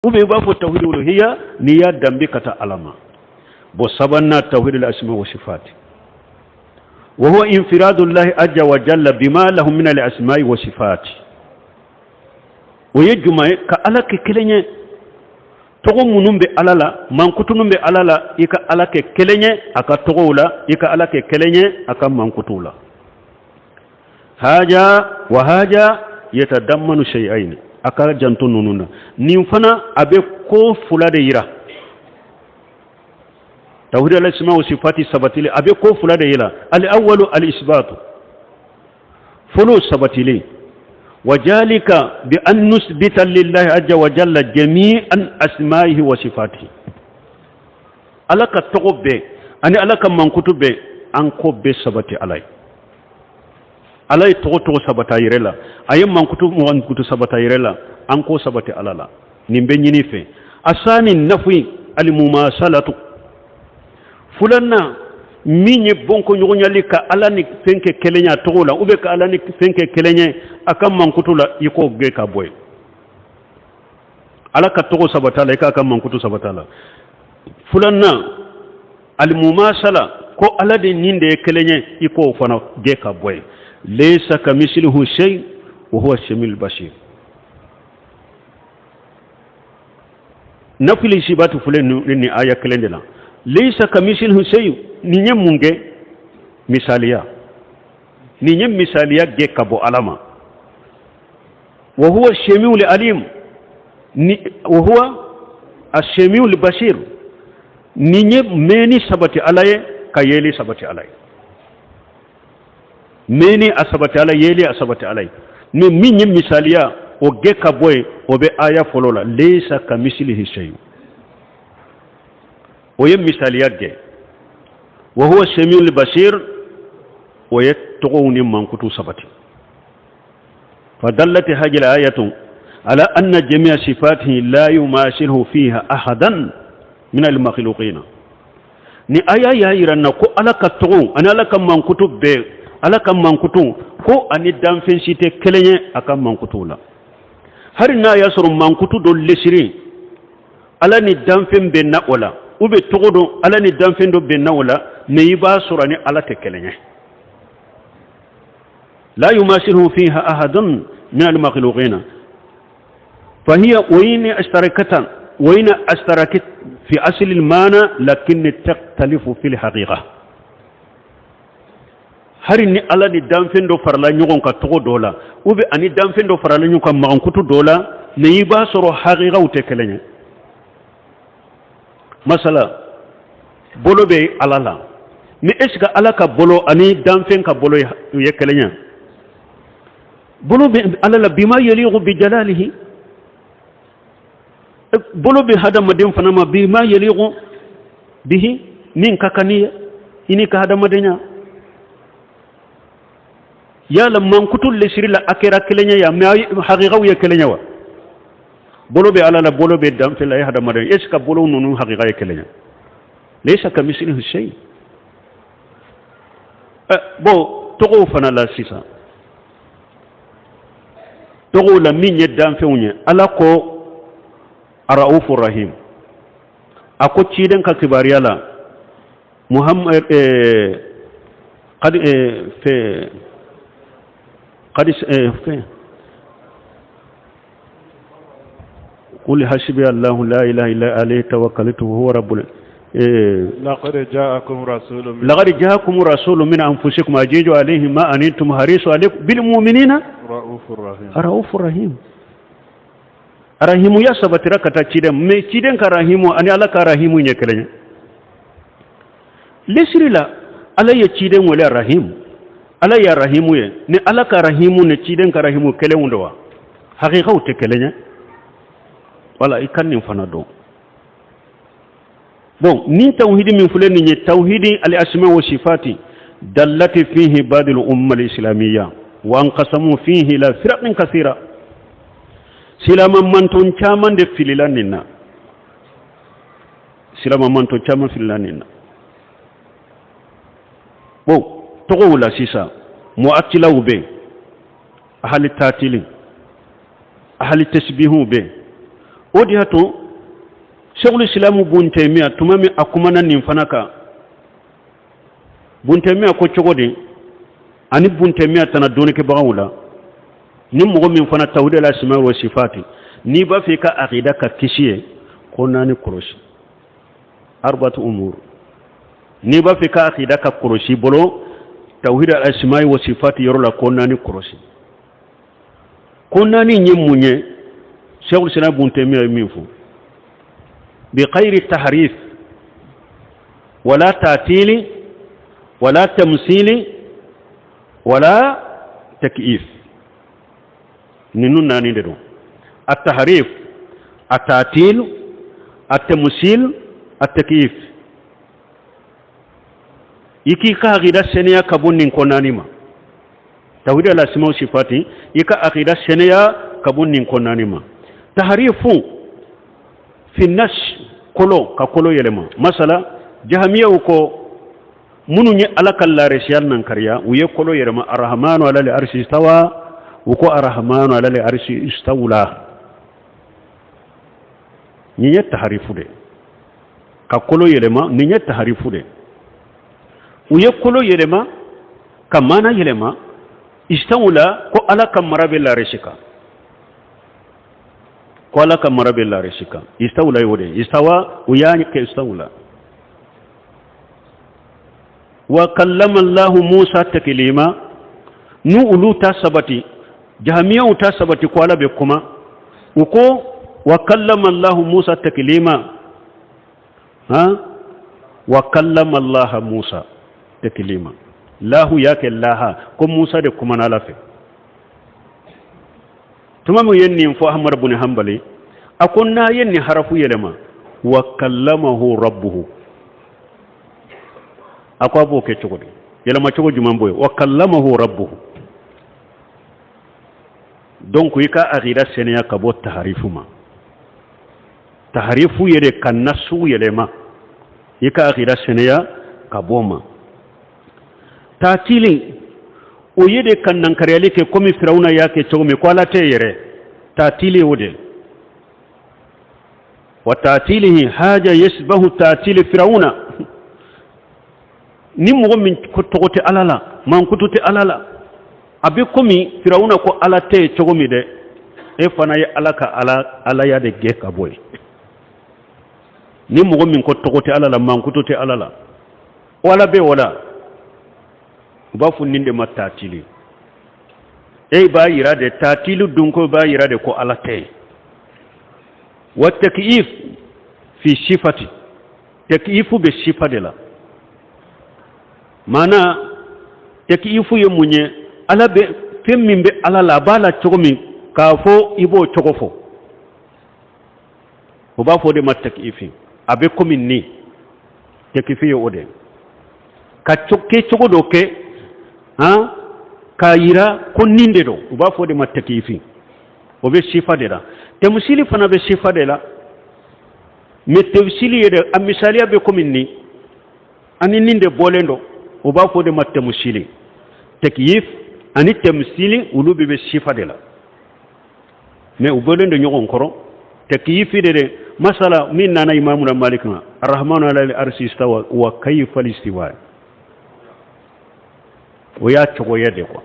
Ou bien i b'a fɔ tawhid uluhiyya, n'i y'a danbe ka taa Ala ma. Bon, sabanan, tawhid al-asma wa sifat, wa huwa infiradu llahi azza wa jalla bima lahu min al-asma'i wa sifat. O ye jumɛn ye? Ka Ala kɛ kelen ye. Tɔgɔ minnu bɛ Ala la, mankutu minnu bɛ Ala la, i ka Ala kɛ kelen ye a ka tɔgɔw la, i ka Ala kɛ kelen ye a ka mankutuw la. Haja wa haja yatadammanu shay'ain. A ka janto ninnu na. Nin fana, a bɛ ko fila de yira. Tawhid al-asma wa sifati sabatili, a bɛ ko fila de yira. Al-awwalu al-isbatu, fɔlɔ sabatili. Wa jalika bi an nusbita lillahi azza wa jalla jami'an asma'ihi wa sifatihi. Ala ka tɔgɔ bɛɛ ani Ala ka mankutu bɛɛ, an k'o bɛɛ sabati Ala ye. Ala ye tɔgɔ tɔgɔ sabata yɛrɛ la, a ye mankutu mankutu sabata yɛrɛ la, an k'o sabati Ala la. Nin bɛ ɲini fɛ. Asani nafi alimumasalatu. Filanan min ye bɔnko ɲɔgɔnyali, ka Ala ni fɛn kɛ kelen ye a tɔgɔ la, ou bien ka Ala ni fɛn kɛ kelen ye a ka mankutu la, i k'o gɛn ka bɔ yen. Ala ka tɔgɔ sabata la, i k'a ka mankutu sabata la. Filanan alimumasala, ko Ala de nin de ye kelen ye, i k'o fana gɛn ka bɔ yen. Laysa kamisilihu shay wa huwa samiul basir. Nafili isibatu filɛ nin aya kelen de la. Laysa kamisilihu shay, nin ye mun kɛ? Misaliya. Nin ye misaliya gɛn ka bɔ Ala ma. Wa huwa samiul alim ni wa huwa asamiul basir. Nin ye mɛnni sabati Ala ye, ka yeli sabati Ala ye. Mɛnni a sabati Ala, yeli a sabati Ala ye. Ni min ye misaliya o gɛn ka bɔ yen, o bɛ aya fɔlɔ la, laysa kamisilihi shay, o ye misaliya gɛn. Wa huwa samiul basir, o ye tɔgɔw ni mankutu sabati. Fadallat hadhihi al-ayatu ala anna jami'a sifatihi la yumasilhu fiha ahadan min al-makhluqina. Ni aya y'a yira na ko Ala ka tɔgɔw ani Ala ka mankutu bɛɛ, Ala ka mankutu ko ani danfɛn si tɛ kelen ye a ka mankutuw la. Hali n'a y'a sɔrɔ mankutu dɔ lesiri Ala ni danfɛn bɛnna o la, ou bien tɔgɔ dɔ Ala ni danfɛn dɔ bɛnna o la, mais i b'a sɔrɔ ani Ala tɛ kelen ye. La yumasilhu fiha ahadun min al-makhluqina fahiya wa in ashtarakat fi asli al-mana lakin takhtalifu fi al-haqiqa. Hari ni Ala ni danfɛn dɔ farala ɲɔgɔn kan tɔgɔ dɔ la, ou bien ani danfɛn dɔ farala ɲɔgɔn kan mankutu dɔ la, mais i b'a sɔrɔ haqiqaw tɛ kelen ye. Masala, bolo bɛ Ala la, mais est ce que Ala ka bolo ani danfɛn ka bolo ye kelen ye? Bolo bɛ Ala la bima yaliqu bi jalalihi, bolo bɛ hadamaden fana ma bima yaliqu bihi, min ka kan ni ye i n'i ka hadamadenya. Yala mankutu lesiri la, a kɛra kelen ye yan, mais haqiqaw ye kelen ye wa? Bolo bɛ Ala la, bolo bɛ danfɛn la, ye hadamaden. Est ce que bolo ninnu haqiqa ye kelen ye? Laysa kamisilihi shay. Bon, tɔgɔw fana la sisan, tɔgɔw la min ye danfɛnw ye, Ala ko araufu rahim. A ko ciden ka kibaruya la, Muhammad qad fe qad fe qul hasbi Allahu la ilaha illa alayhi tawakkaltu wa huwa rabbul لقد جاءكم رسول من لقد جاءكم رسول من أنفسكم عزيز عليه ما عنتم حريص عليكم بالمؤمنين رؤوف رحيم. رؤوف رحيم. Rahimu ya sabatira ka taa ciden, mais ciden ka rahimu ani Ala ka rahimu ɲɛ kelen ye. Lesiri la, Ala ye ciden wele rahim, Ala ye rahimu ye. Ni Ala ka rahimu ni ciden ka rahimu kelenw don wa? Hakikaw tɛ kelen ye. Wala i ka nin fana dɔn. Bon, nin tawhidi min filɛ nin ye, tawhidi al asma wa sifati, dallati fihi ba'd al umma al islamiyya wa anqasamu fihi ila firaqin kasira. Silama manton caman de filila nin na, silama manton caman filila nin na. Bon, tɔgɔw la sisan, mu'attilaw bɛ yen, ahali tatili, ahali tasbihu bɛ yen. O de y'a to Sɛkul Isilamu Bun Taymiya, tuma min a kumana nin fana kan, Bun Taymiya ko cogo di? Ani Bun Taymiya tana dɔnnikɛbagaw la, ni mɔgɔ min fana tawhid al asma wa sifati, n'i b'a fɛ i ka akida ka kisi ye, ko naani kɔlɔsi, arbatu umur. N'i b'a fɛ i ka akida ka kɔlɔsi bolo tawhid al asma wa sifati yɔrɔ la, ko naani kɔlɔsi. Ko naani ye mun ye? Sɛkul Isilamu Bun Taymiya ye min fɔ, bi khayri tahrif wala ta'tili wala tamsili wala takyif, ninnu naani de don: at-tahrif, at-ta'til, at-tamsil, at-takyif. I k'i ka akida sɛnɛya ka bɔ nin ko naani ma. Tawhid al asma wa sifati, i ka akida sɛnɛya ka bɔ nin ko naani ma. Taharifu fi nas, kolo ka kolo yɛlɛma. Masala, jahamiyaw ko, minnu ye Ala ka laresiya nankariya, u ye kolo yɛlɛma. Arahamanu ala li arsi istawa, u ko arahamanu ala li arsi istawla. Nin ye taharifu de, ka kolo yɛlɛma. Nin ye taharifu de, u ye kolo yɛlɛma ka maana yɛlɛma. Istawla, ko Ala ka mara bɛ laresi kan, ko Ala ka mara bɛ laresi kan. Istawla y'o de ye, istawa, u y'a kɛ istawla. Wa kallama Allahu Musa taklima, n'u olu ta sabati, jahamiyaw ta sabati ko Ala bɛ kuma, u ko wa kallama Allahu Musa taklima, ha, wa kallama Allah Musa taklima, lahu y'a kɛ laha, ko Musa de kumana Ala fɛ. Tuma min ye nin fɔ, Ahmad bin Hanbali a ko n'a ye nin harafu yɛlɛma, wa kallamahu rabbuhu, a ko a b'o kɛ cogo di? Yɛlɛma cogo jumɛn b'o ye? Wa kallamahu rabbuhu. Donc i ka akida sɛnɛya ka bɔ taharifu ma. Taharifu yɛrɛ ka nasu yɛlɛma, i ka akida sɛnɛya ka bɔ ma. Taatili, o ye de ka nankariyali kɛ, komi Firawuna y'a kɛ cogo min, ko Ala tɛ yɛrɛ. Taatili o de, wa taatilihi haja yasbahu taatili Firawuna. Ni mɔgɔ min ko tɔgɔ tɛ Ala la, mankutu tɛ Ala la, a bɛ komi Firawuna ko Ala tɛ yen cogo min dɛ. E fana ye Ala ka ala alaya de gɛn ka bɔ yen. Ni mɔgɔ min ko tɔgɔ tɛ Ala la, mankutu tɛ Ala la, o Ala bɛ o la, u b'a fɔ nin de ma taatili. E b'a yira de, taatili dun ko b'a yira de ko Ala tɛ yen. Wa takyif fi sifati, takyifu bɛ sifa de la. Maana takyifu ye mun ye? Ala bɛ fɛn min bɛ Ala la, a b'a la cogo min, k'a fɔ i b'o cogo fɔ, o b'a fɔ o de ma takyifi. A bɛ komi nin takyifi ye o de ka kɛ cogo dɔ kɛ, han, k'a yira ko nin de don, u b'a fɔ o de ma takyifi. O bɛ sifa de la. Tɛmusili fana bɛ sifa de la, mais tɛmusili ye de, a misaliya bɛ komi nin ani nin de bɔlen don, o b'a fɔ o de ma tɛmusili. Takyif ani tɛmusili, olu bɛɛ bɛ sifa de la, mais u bɔlen don ɲɔgɔn kɔrɔ. Takyifi de masala min nana Imamuna Malik ma, arrahmanu ala arsi istawa wa kayfa istiwa, o y'a cogoya de quoi,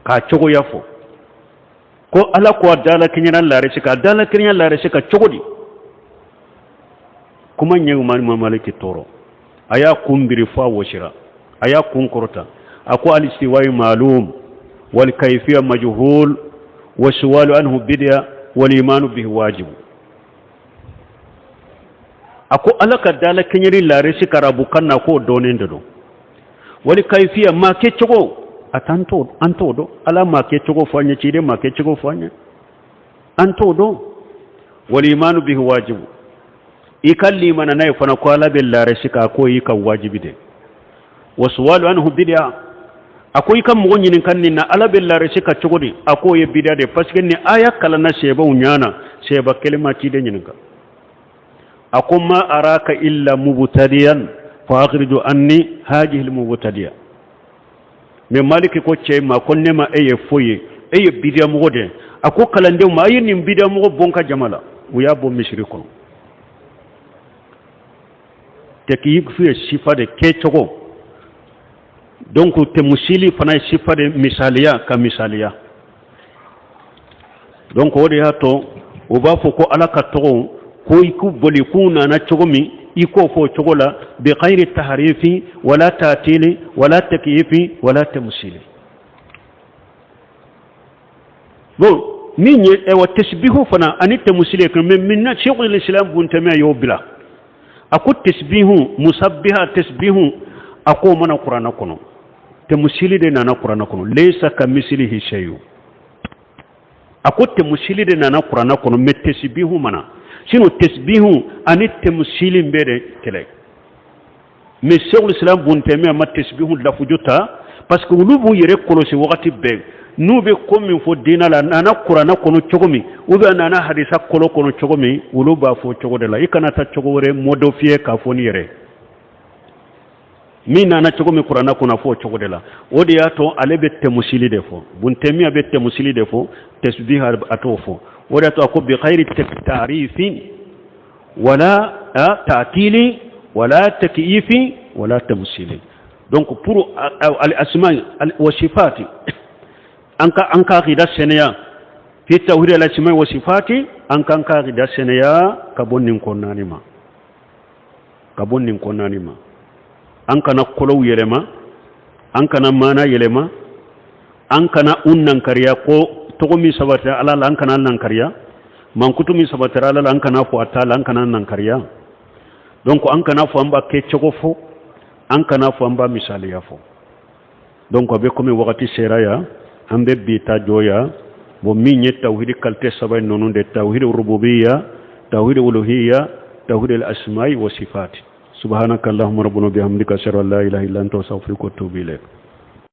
k'a cogoya fɔ ko Ala ko a dala kɛɲɛna laresi kan. A dala kɛɲɛ laresi kan cogo di? Kuma ɲɛ Imam Maliki tɔɔrɔ, a y'a kun biri fo a wɔsira, a y'a kun kɔrɔta, a ko alistiwayi maalum wal kayfiya majhul wa suwalu anhu bid'a wal imanu bihi wajibu. A ko Ala ka dala kɛɲɛri laresi kan arabukan na, k'o dɔnnen de don. Wali kayifiya, maa kɛ cogo, a t'an t'o, an t'o dɔn. Ala maa kɛ cogo fɔ an ye, ciden maa kɛ cogo fɔ an ye, an t'o dɔn. Wal imanu bihi wajibu, i ka limana n'a ye fana ko Ala bɛ laresi kan, k'o y'i ka wajibi de. Wa suwalu anhu bid'a, a ko i ka mɔgɔ ɲininka nin na, Ala bɛ laresi kan cogo di, a k'o ye bid'a de, parce que ni aya kalanna sɛbɛnw ɲana, sɛbɛ kelen ma ciden ɲininka. A ko ma araka illa mubtadiyan fa akhriju anni hadhihi almubtadiya. Mais Maliki ko cɛ ma ko ne ma e ye foyi ye, e ye bidiyamɔgɔ de. A ko kalandenw ma, a ye nin bidiyamɔgɔ bɔn ka jama la. U y'a bɔ misiri kɔnɔ. Tɛkiyifu ye sifa de kɛcogo. Donc temusili fana ye sifa de, misaliya ka misaliya. Donc o de y'a to u b'a fɔ ko Ala ka tɔgɔw ko i k'u boli k'u nana cogo min, i k'o fɔ o cogo la, bi xayri taharifi wala tatili wala takyifi wala temusili. Bon, min ye ɛwa tasbihu fana ani temusili ye, mais maintenant Cheikhul Islam Bun Taymiya y'o bila. A ko tasbihu, musabbiha, tasbihu, a k'o ma na kuranɛ kɔnɔ, temusili de nana kuranɛ kɔnɔ. Laysa ka misilihi shay'un. A ko temusili de nana kuranɛ kɔnɔ, mais tasbihu ma na. Sinon tasbihu ani temusili bɛɛ de kɛlɛ. Mais Cheikhul Islam Bun Taymiya ma tasbihu lafuju ta, parce que olu b'u yɛrɛ kɔlɔsi wagati bɛɛ. N'u bɛ ko min fɔ diinɛ la, a nana kuranɛ kɔnɔ cogo min, ou bien a nana hadisa kɔlɔ kɔnɔ cogo min, olu b'a fɔ cogo de la. I kana taa cogo wɛrɛ modifier k'a fɔ ni yɛrɛ min nana cogo min kuranɛ kɔnɔ, a fɔ o cogo de la. O de y'a to ale bɛ tɛmusili de fɔ, Bun Taymiya bɛ tɛmusili de fɔ, tasbih a t'o fɔ. O de y'a to a ko bi khayri ta'rifin wala ta'tili wala takyifin wala tamsili. Donc pour al asma wa sifati, an ka aqida sɛnɛya fi tawhid al asma wa sifati, an ka aqida sɛnɛya ka bɔ nin ko naani ma, ka bɔ nin ko naani ma. An kana kolow yɛlɛma, an kana maana yɛlɛma, an kana un nankariya ko tɔgɔ min sabatira Ala la, an kana nankariya mankutu min sabatira Ala la, an kana fɔ a t'a la, an kana nankariya. Donc an kana fɔ an b'a kɛ cogo fɔ, an kana fɔ an b'a misaliya fɔ. Donc a bɛ komi wagati sera yan, an bɛ bi ta jɔ yan. Bon, min ye tawhidi qualité saba ninnu de: tawhidi rububiya, tawhidi uluhiya, tawhidi al asma'i wa sifati. Subhanaka allahumma rabbana bihamdika, ashhadu an la ilaha illa anta, astaghfiruka wa atubu ilayk.